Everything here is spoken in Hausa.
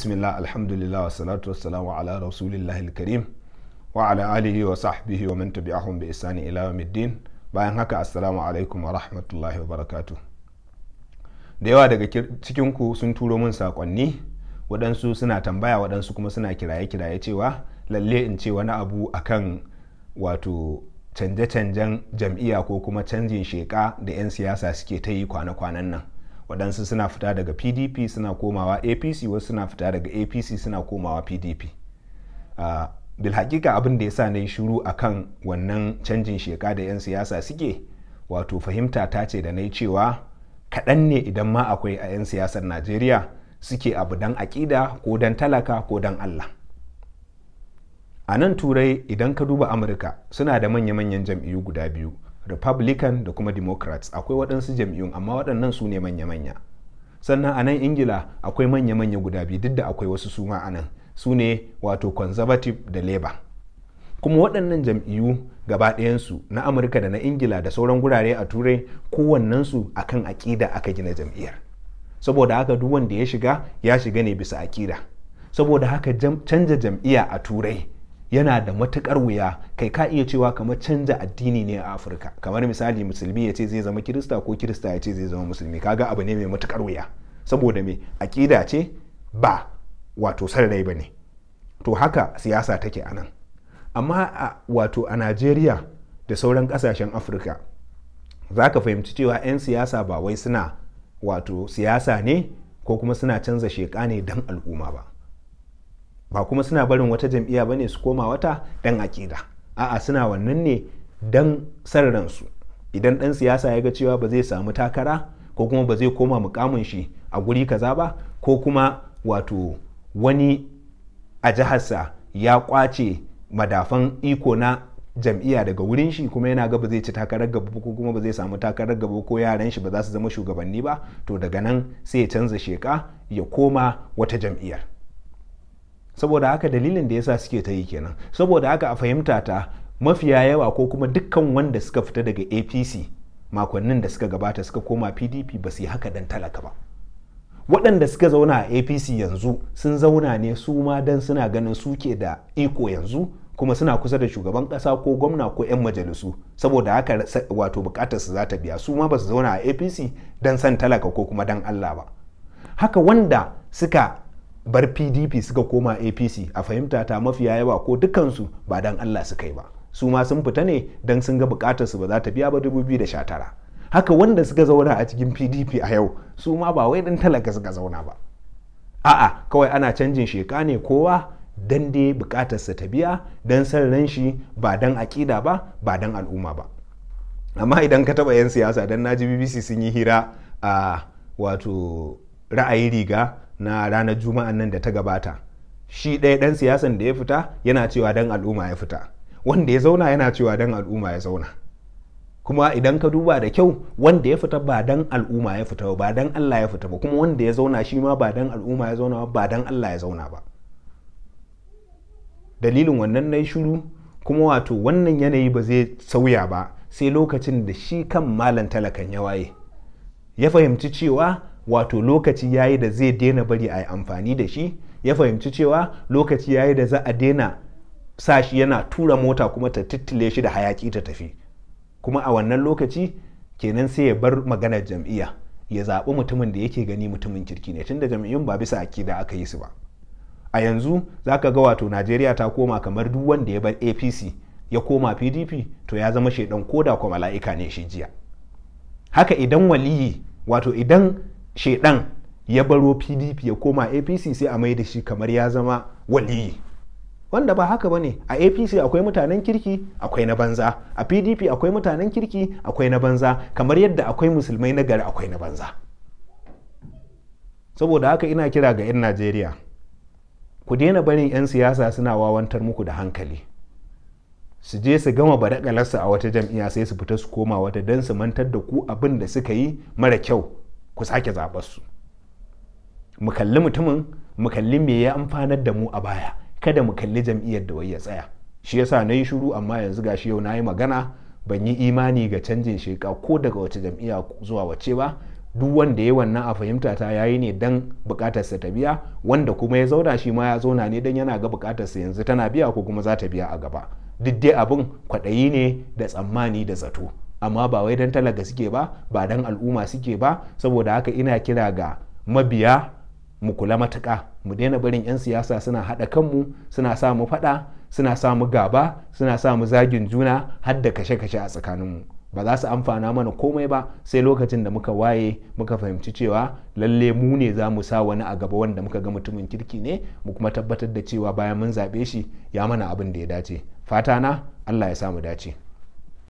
Bismillah, alhamdulillah, wa salatu wassalamu ala rasulillahi karim wa ala alihi wa sahbihi wa man tabi'ahum bi ihsani ila yawmiddin. Bayan haka, assalamu alaikum wa rahmatullahi wa barakatuh. Da yawa daga cikin ku sun turo min sakonni, waɗansu suna tambaya, waɗansu kuma suna kiraye-kiraye cewa lalle in ce wani abu akan wato canje-canjen jam'iyya ko kuma canjin sheƙa da 'yan siyasa suke ta yi kwana-kwanan nan. Waɗansu suna fita daga PDP suna komawa APC, wasu suna fita daga APC suna komawa PDP. Bilhakika abin da ya sa na yi shiru akan wannan canjin sheƙa da 'yan siyasa suke, wato fahimta ta ce da na yi cewa kaɗan ne idan ma akwai a 'yan siyasar Najeriya suke abu don aƙida ko don talaka ko don Allah. A nan Turai, idan ka duba Amurka, suna da manya-manyan jam'iyyu guda biyu, Republican da kuma Democrats. Akwai waɗansu jam'iyyun, amma waɗannan su ne manya-manya. Sannan a nan Ingila akwai manya-manya guda biyu, duk da akwai wasu suma a nan, su ne wato Conservative da Labour. Kuma waɗannan jam'iyyu gaba ɗayansu, na Amurka da na Ingila da sauran gurare a Turai, kowannensu akan aƙida aka gina jam'iyyar. Saboda haka duk wanda ya shiga, ya shiga ne bisa aƙida. Saboda haka canja jam'iyya a Turai yana da matukar wuya. Kai, ka iya cewa kamar canja addini ne a Afirka. Kamar misali, musulmi ya ce zai zama Kirista ko Kirista ya ce zai zama musulmi, kaga abu ne mai matukar wuya. Saboda me? Aƙida ce, ba wato san rai ba ne. To haka siyasa take a nan. Amma wato a Najeriya da sauran kasashen Afirka, za ka fahimci cewa 'yan siyasa ba wai suna wato siyasa ne ko kuma suna canza sheƙa ne don al'umma ba, ba kuma suna barin wata jam'iyya bane su koma wata dan aƙida. A'a, suna wannan ne dan san ransu. Idan ɗan siyasa ya ga cewa ba zai samu takara ko kuma ba zai koma mukamin shi a guri kaza ba, ko kuma wato wani a jiharsa ya kwace madafan iko na jam'iyya daga wurin shi, kuma yana ga ba zai ci takarar gaba ko kuma ba zai samu takarar gaba ko yaran shi ba za su zama shugabanni ba, to daga nan sai ya canza sheka ya koma wata jam'iyyar. Saboda haka dalilin da yasa suke ta yi kenan. Saboda haka a fahimta ta, mafiya yawa ko kuma dukkan wanda suka fita daga APC makonnin da suka gabata suka koma PDP, ba su yi haka dan talaka ba. Waɗanda suka zauna a APC yanzu sun zauna ne su ma dan suna ganin suke da iko yanzu, kuma suna kusa da shugaban ƙasa ko gwamna ko 'yan majalisu. Saboda haka wato bukatar su za ta biya. Su ma ba su zauna a APC dan san talaka ko kuma dan Allah ba. Haka wanda suka bar PDP suka koma APC, a fahimta ta mafiya yawa ko dukansu ba dan Allah suka yi ba. Su ma sun fita ne dan sun ga bukatar su ba za ta biya ba 2019. Haka wanda suka zauna a cikin PDP a yau, su ma ba wai dan talaka suka zauna ba. A'a, kawai ana canjin sheka ne, kowa dan dai bukatarsa ta biya, dan san ran shi, ba dan aƙida ba, ba dan al'umma ba. Amma idan ka taba 'yan siyasa, dan naji BBC sun yi hira a wato Ra'ayi Riga na ranar Juma'an nan da ta gabata, shi ɗaya ɗan siyasan da ya fita yana cewa dan al'umma ya fita, wanda ya zauna yana cewa dan al'umma ya zauna. Kuma idan ka duba da kyau, wanda ya fita ba dan al'umma ya fita ba, dan Allah ya fita ba. Kuma wanda ya zauna shi ma ba dan al'umma ya zauna ba, dan Allah ya zauna ba. Dalilin wannan na yi shiru. Kuma wato wannan yanayi ba zai sauya ba sai lokacin da shi kan malam talakan ya waye, ya fahimci cewa wato lokaci yayi da zai daina bari a yi amfani da shi, ya fahimci cewa lokaci yayi da za a daina sa shi yana tura mota kuma ta tittile shi da hayaki ta tafi. Kuma a wannan lokaci kenan sai ya bar maganar jam'iyya, ya zaɓi mutumin da yake gani mutumin kirki ne, tunda jam'iyyun ba bisa akida aka yi su ba. A yanzu za ka ga wato Najeriya ta koma kamar duk wanda ya bar APC ya koma PDP to ya zama shaidan, koda kwa mala'ika ne shi jiya. Haka idan waliyi, wato idan shaidan ya baro PDP ya koma APC, sai a mai da shi kamar ya zama waliyi, wanda ba haka bane. A APC akwai mutanen kirki, akwai na banza. A PDP akwai mutanen kirki, akwai na banza, kamar yadda akwai musulmai na gari, akwai na banza. Saboda haka ina kira ga 'yan Najeriya, ku daina barin 'yan siyasa suna wawantar muku da hankali. Su je su gama badakalarsu a wata jam'iyya, sai su fita su koma wata don su mantar da ku abin da suka yi mara kyau, ku sake zaɓar su. Mu kalli mutumin, mu kalli me ya amfanar da mu a baya, kada mu kalli jam'iyyar da wai ya tsaya. Shi yasa na yi shiru, amma yanzu gashi yau na yi magana. Ban yi imani ga canjin sheka ko daga wace jam'iyya zuwa wace ba. Duk wanda ya wannan a fahimta ta yayi ne dan bukatarsa ta biya, wanda kuma ya zauna shi ma ya zauna ne dan yana ga bukatarsa yanzu tana biya ko kuma za ta biya a gaba. Duk dai abin kwaɗayi ne da tsammani da zato, amma ba wai dan talaka suke ba, ba dan al'umma suke ba. Saboda haka ina kira ga mabiya mu kula matuƙa, mu daina barin 'yan siyasa suna haɗa kanmu, suna sa mu faɗa, suna sa mu gaba, suna sa mu zagin juna har da kashe-kashe a tsakaninmu. Ba za su amfana mana komai ba sai lokacin da muka waye muka fahimci cewa lalle mu ne za mu sa wani a gaba wanda muka ga mutumin kirki ne, mu kuma tabbatar da cewa bayan mun zaɓe shi ya mana abin da ya dace. Fata na Allah ya sa mu dace.